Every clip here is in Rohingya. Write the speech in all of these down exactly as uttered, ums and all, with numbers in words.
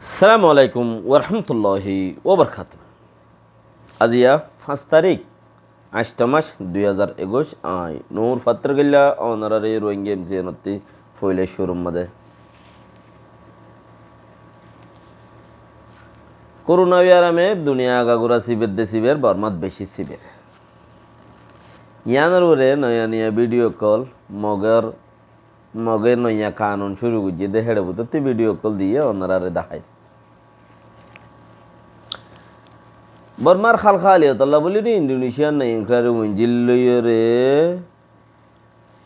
Assalamu alaikum warahmatulláhi wabarakátuhu. Aziya fañs tarík, añcto mac, dui házar ekuic, añí Nur Fattor Gilla, onoráre Rohingya M C N ottú foila cúrur mazé. Korona biyarame duniya agagura sibedde siber, Bormat beci siber. Yíanor uore noya noya video ókkol, Mogor, Moge noya kanun cúru goijjé dé, héçe bútotti video ókkol diyé onoráre daháir. Bormar hál haliyotolla bóli Indonesia nai inquiry winjil loiyóre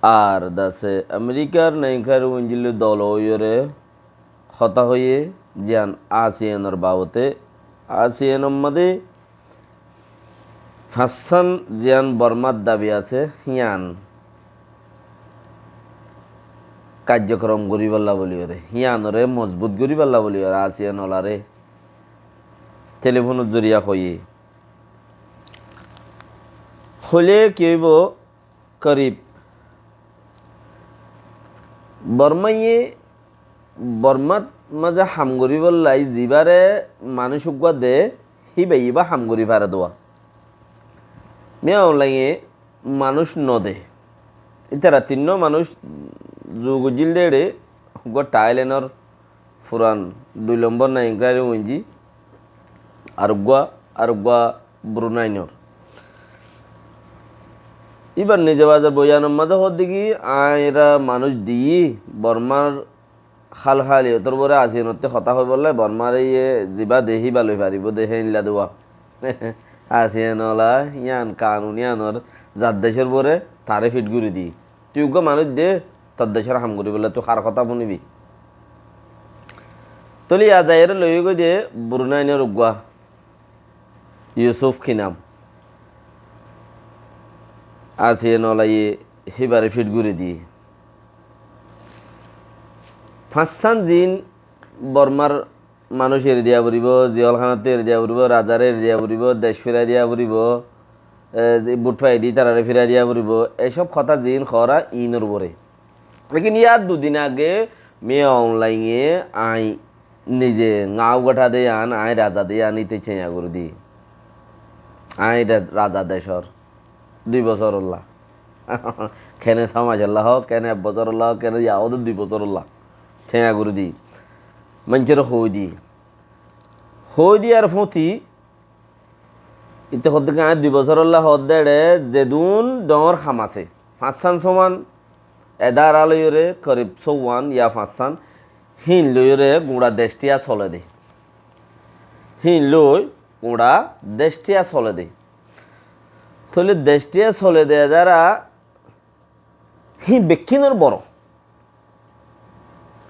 ar dase Amerikar nai inquiry winjil dol óiyore hotá hoiyé, ziyan ASEAN or babote, ASEAN or mazé fañssán ziyan Bormar dabi asé, híyan karjokorom goríballa bóliyoré, híyanore mozbut goríballa bóliyoré ASEAN olaré telefonor zoriya hoiyé. Hoilé ki óibo? Korib Bormaye, Bormat mazé ham goríbolla zibáre manúic uggúa de, híbaye íba ham gorí fare dé. Min Aung Hlainge manúic no de. Ítara tinnúa manúic zuk goijjíl dé, eçé uggúa Thailand or furan dui lombor nai inquiry winji, ar uggúa, ar uggúa Brunei nor. Íbar nize bazar boyan or mazé hoódde ki, añára manúic diyí Bormar hál haliyotor uore ASEAN ottú hotá hoibolla, Bormare iye zibá de híba loi faribó dé, héinla dé. ASEAN ola yían kanun yíanor zar decor uore taré fit gorí diyí. Tui uggúa manúic de, tor decor ham goríbolla tui hár hotá fúnibi? Tóile yá zaiyóre loiyé goi dé Brunei nor uggúa Yusuf ki nam, ASEAN olaye híbare fit gorí diyé. Fañssán zin Bormar manúic eri diya foribó, ziyolhánattú eri diya foribó, razare eri diya foribó, dec firai diya foribó, e, bút fai di tarare firai diya foribó, e cób hotá zin hoóra inor uore. Lekin yar dui din age Min Aung Hlainge añí nize ŋaú gothá de yían, añí raza de yían íte céña gorí di. Añí ra-, raza decor. Dui bosórolla. Kene só macolla hoók, kene ek bosórolla hoók, kene yahó de dui bosórolla. Céña gorí di. Maincóre hoói di. Hoói diyar fúti, íte hoódde ki añí dui bosórolla hoódde eçé zedún dhoóñr ham asé. Fañssán sóman edara loiyóre, korib sóuwan ya fañssán, híin loiyóre guñça decthiya sole de. Híin loi guñça decthiya sole de. Tóile decthiya sole de edara híin bekkínor boro.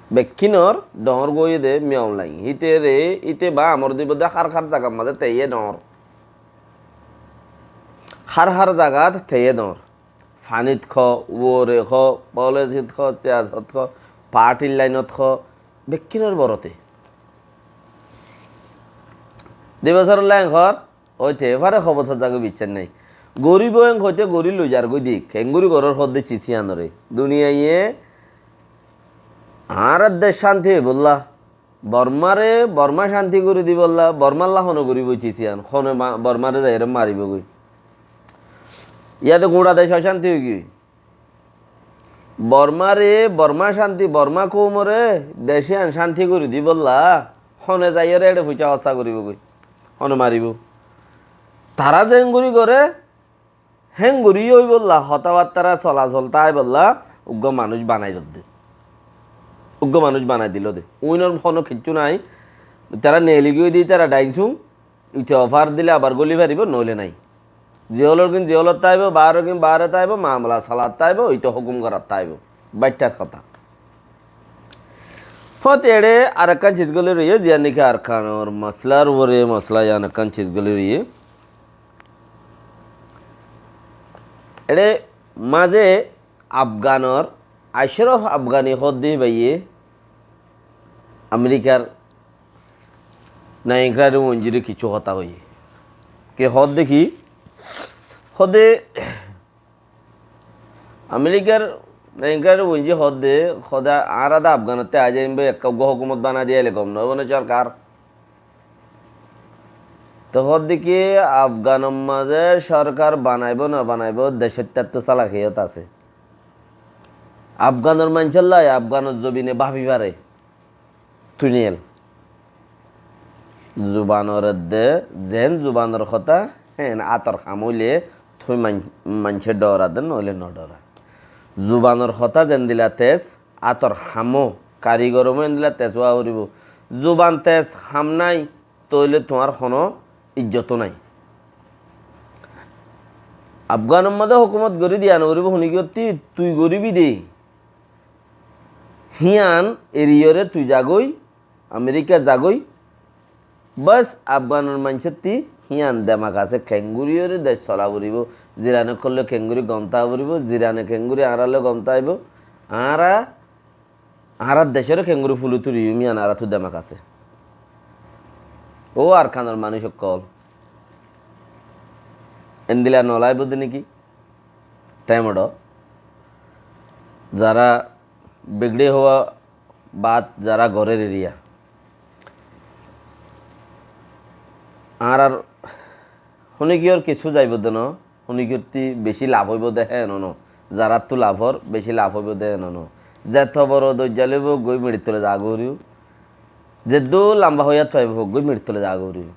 Bekkínor dhoóñr goi de Min Aung Hlaing. Híte re, híte ba amor dibo de hár hár zagar mazé teye dhoóñr. Hár hár zagat teye dhoóñr. Fanit hó, uore hó, polisít hó, siyasot hó, partir lainot hó, bekkínor borote. Dui bosór lain hor, óite fare, hobor sózza goi biccár nái. Goríbo en hoite gorí loi zargoi dik, engorí gorór hoódde cis yíanoré. Duniyaiye añárar dec cánti óibolla, Bormáre, Bormá cánti gorí dibolla, Bormálla hone goríbo cis yían, hone ma-, Bormáre zaiyóre maribógoi. Yáte guñça dec ocánti óigiyoi. Bormáre, Bormá cánti, Bormá koumoré, dec yían cánti gorí dibolla, hone zaiyóre eçe fuica hossa goríbogoi, hone maribó. Tará zeéngorí goré, héngorí óibolla, hotábattára solasol táibolla, uggúa manúic banai dodde. Uggúa manúic banai dilo de. Uinor hono kiccú nái. Tará neeli giyói de, tará dhain sung. Ite ofar dile abar góli faribó, noóile nái. Ziyólor gin ziyólot táibo, baáror gin baáre táibo, mamela salat táibo, ite hókum gorat táibo. Báitthat hotá. Fóti eçe arekkán cis góli roiyé, ziyán niki Arkanor masalar uore masala, yían ekkán cis góli roiyé. Eçe mazé Afganor Acrof Afgani hoódde báiye Amerikar naingkirari uinjire kissú hotá hoiyé. Ki hoódde ki? Hoódde Amerikar Enggwari buinjí hoódde, hoódde añára de Afganottú aái zaiyum, ekká uggúa hókumot banai diyé óile gom noóibo né sorkar. Te hoódde ki Afganor mazé sorkar banaibó no banaibó, decóttattu salakiyót asé. Afganor maincólla Afganor zobine báfi fare. Tuñel. Zubanor edde, zeén zubanor hotá, héen átor ham óile tui main-, maincé dhora de, noóile no dhora. Zubanor hotá zendila tes, átor hamó, karigoromó endila tes ówa foribó. Zuban tes, ham nái, tóile tuáñr honó ijjot nái. Afganor mazé hókumot gorí diya no foribó, hone ki gottí, tui goríbi de. Híyan eriyóre tui zagói, Amerika zagói, bas Afganor maincótti híyan demak asé, kengoriyóre dec sola foribó, zirane ókkol loi kengori gom táa foribó, zirane kengori añárar loi gom táibo, añára, añárar decóre kengori fuli tuliyum híyan añárattu demak asé. Ó Arkanor manúic ókkol, endila no laibo de né ki? Thaim uçó. Zara bigde howa baat zara gorér eriya. Añárar hone kiyór kessú zaibo de no, hone kiyottí beci laf óibo de héen no. Zarattú laf ór, beci laf óibo de héen no. Zeto boro doijja loibo, goi meçir tole za goríbo. Zeddúr lamba hoiyat faibo, goi meçir tole za goríbo.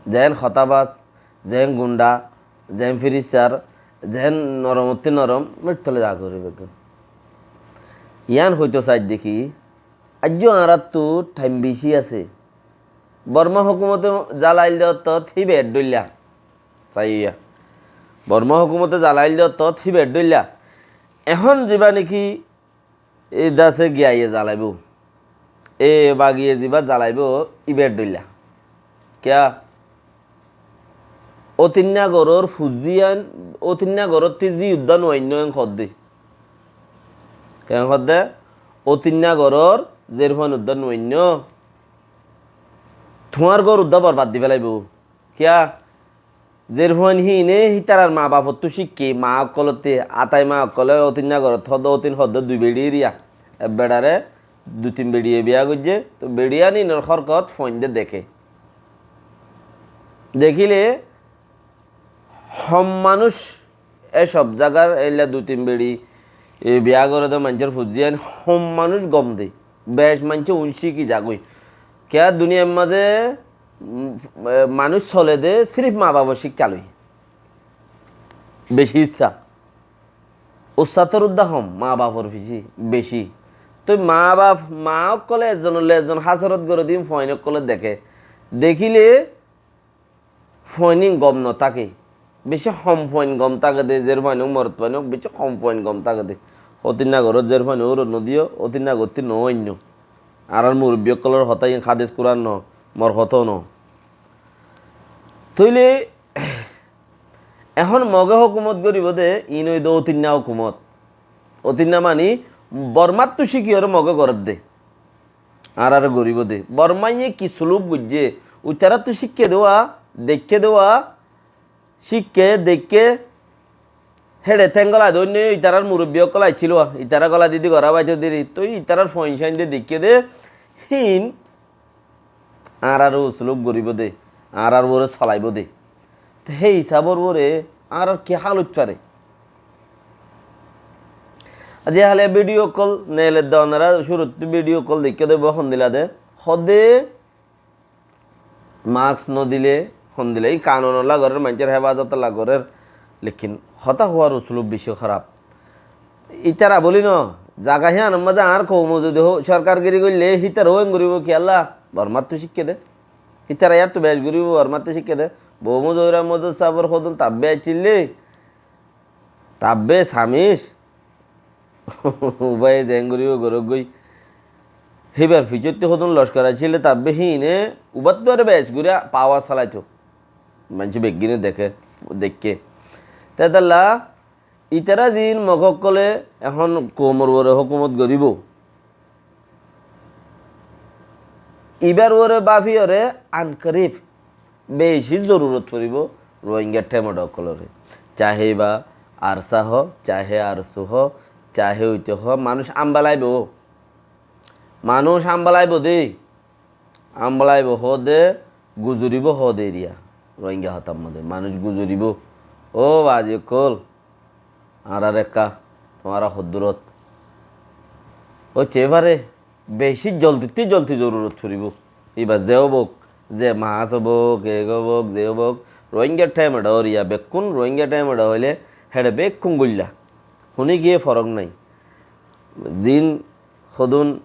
Zeén hotá bas, zeén gundha, zeén firistar, zeén noromottí norom, meçir tole za goríbo beggún. Yián hoito saidde ki, aijjó añárattu thaim beci asé. Borma hókumote zalail de ottót híba eddóilla. Saiya. Borma hókumote zalail de ottót híba eddóilla. Ehón ziba né ki E dase giyaiye zalaibó. E bagiye ziba zalaibó, íba eddóilla. Kiyá? Ótinna gorór fuzzíyan, ótinna gorótti zí uddá nuainnó en hoddé. Ken hoddé? Ótinna gorór zerfuain uddá nuainnó. Tuáñr gór uddá borbad di felaibó. Kiyá? Zerfuain híine hítarar maa bafottú cíkke, maa ókkolótte, atai maa ókkolé ótinna gorot hoddé, ótin hoddé dui beçi eriya. Ek beçare dui tin beçiye biya goijjé, to beçiyan inor hórkot fuainde deké. Dekíle hom manúic, e sob zagar eilla dui tin beçi, e biya goré de maincór fuzzíyan hom manúic gom de. Bec maincé uñcíki zagói. Kiyá duniyair mazé, um, e, manúic sole de sirif maa bafor cíkka loi. Beci issá. Ussator uddá hom, maa bafor ficí beci. Toi maa baf, maa ókkolé ezzonolla ezzon hásorot goré de fuain ókkolé deké. Dekíle fuain gom no táke. Beci hom fuain gom táke de, zerfuain ók, morot fuain ók, beci hom fuain gom táke de. Ótinna gorót zerfuain óre no diyó, ótinna gorótti no ainnó. Añárar murubbi ókkolór hotá iín hádis Kuran no, mor hotáo no. Tóile ehón Moge hókumot goríbo de, iín óiye de ótinna hókumot. Ótinna mani Bormáttu cíkiyóre Moge gorédde. Añáráre goríbo de. Bormáye ki suluk goijjé, uitaráttu cíkke de wa, deikké de wa, cíkke, deikké, héçe théng golai de óinno, itarár murubbi ókkol aiccíl wa, itará golai didi gorá baito diri, toi itarár foin sain de deikké de, híin añáráre usuluk goríbo de, añárár uore solaibó de. Te hé hisabor uore añárár ki hál óit fare? Aijja hále bidiyó ókkol neeler de onora cúruttu bidiyó ókkol deikké de bo hondila de, hoddé mask no dile hondila, í kanunolla gorér, maincór hefazotolla gorér, lekin hotá hoóar usulub beci hóraf. Ítara bóli no, zaga híyanor mazé añár koumo zodi ho-, sorkargiri goille, hítara óen goríbo kiyólla? Bormáttu cíkke de. Hítara yáttu bec goríbo, Bormáttu cíkke de. Bou Muzaffar Ahmod sáfor hodún tabbe aiccíl de. Tabbe Samis. Ubaye zeén goríbo gorók goi. Híbar fiçótti hodún lockor aiccíl de, tabbe híine ubáttu aró bec gorí pawar salaito. Maincé beggúne deké, deikké. Tetalla Ítara ziín Mog ókkolé ehón koumor uore hókumot goríbou, íbar uore báfiyoré ankorib beci zorurot foribóu Rohingya thémodha ókkolóre. Cahe íba Arsa hoó, cahe arsu hoó, cahe uite hoó, manúic ambalaibou. Manúic ambalaibou de. Ambalaibou hoóde guzuribóu hoóde eriya. Rohingya hotár modé manúic guzuribóu. Óu baázi ókkol, añárar ekká, tuáñra hoddúrot. Ói te fare, beci zoldittú zoldi zorurot foribóu. Iba ze óbok, ze maás óbok, eg óbok, ze óbok, Rohingyar thaim eçe óriya, bekkún Rohingyar thaim eçe óile, héçe bekkún goilla. Hone giyé forok nái. Zin hodún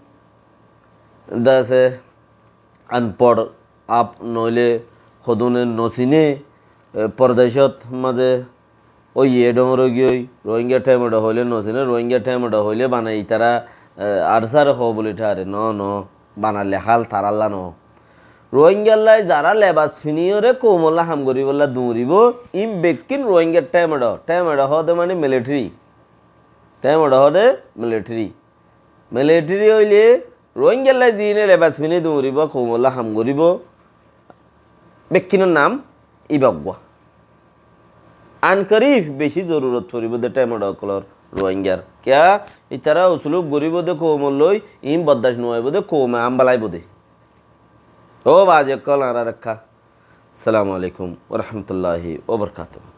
de asé, anpor, ap noóile hodúne nosiné, e, pordecót mazé óiye dhoóñr óigiyoi, Rohingyar thaim eçe hoóile nosiné, Rohingyar thaim eçe hoóile banai itará, e, Arsare hoó buli tháre, noó, noó, banaile hál tarálla noó. Rohingyallái zará lebas finíyoré koumollá ham goríbollá duñribóu, iín bekkín Rohingyar thaim eçe, thaim eçe hoóde mani militeri, thaim eçe hoóde militeri. Militeri óile Rohingyallái ziíne lebas finí duñribóu, koumollá ham goríbou, bekkínor nam íba uggúa. Ankorib beci zorurot foribóu de thaim eçe ókkolor Rohingyar. Kiyá? Itará usulub goríbou de koumor lói, iín boddac nuaibóu de koume ambalaibóu de. Óu baázi ókkol, añárar ekká. Assalamu alaikum wa rahmatullahi wa barakatuhu.